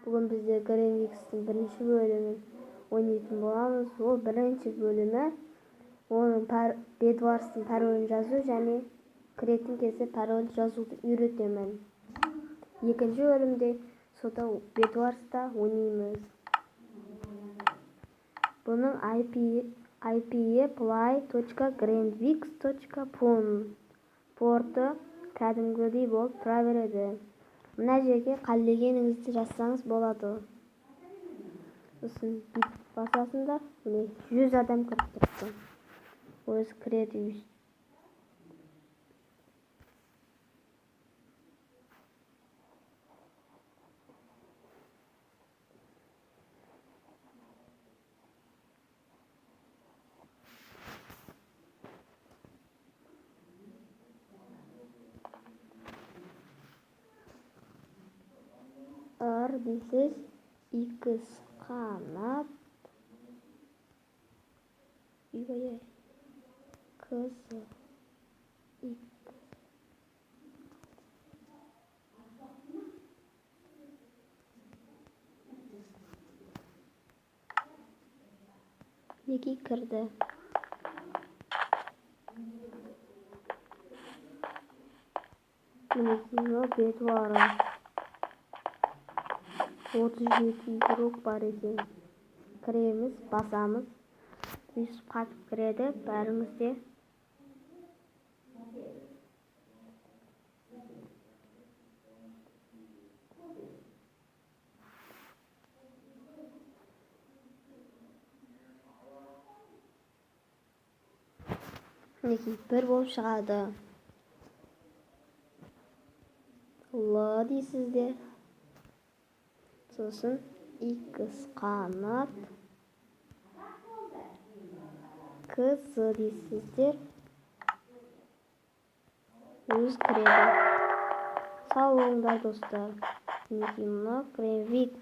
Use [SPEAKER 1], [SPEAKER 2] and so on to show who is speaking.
[SPEAKER 1] Бүгін бізде Гринвикстің бірінші бөлімін ойнайтын боламыз. Ол бірінші бөлімі оның Бедварстың паролін жазу және кіретін кезде пароль жазуды үйретемін. Екінші бөлімде сода Бедварста ойнаймыз. Бұның IP-і play.grandvix.pon порты кәдімгідей болып тұра береді. Мына жерге қалегеніңізді жазсаңыз болады. Сосын бүйтіп басасыңдар, міне 100 адам кіріп тұрыпты. Өзі кіреді. Р дейсіз, X қанат, үйбай, К, З, X. Мінекей кірді. Мінекей мынау Бедвары. 37 игрок бар екен. Кіреміз, басамыз. Өйстіп қатып кіреді бәріңіз де. Мінекей бір болып шығады. Л дейсіз де. Сосын X қанат, К, З дейсіздер. Өз кіреді. Сау болыңдар, достар. Мінекей мына Гринвик.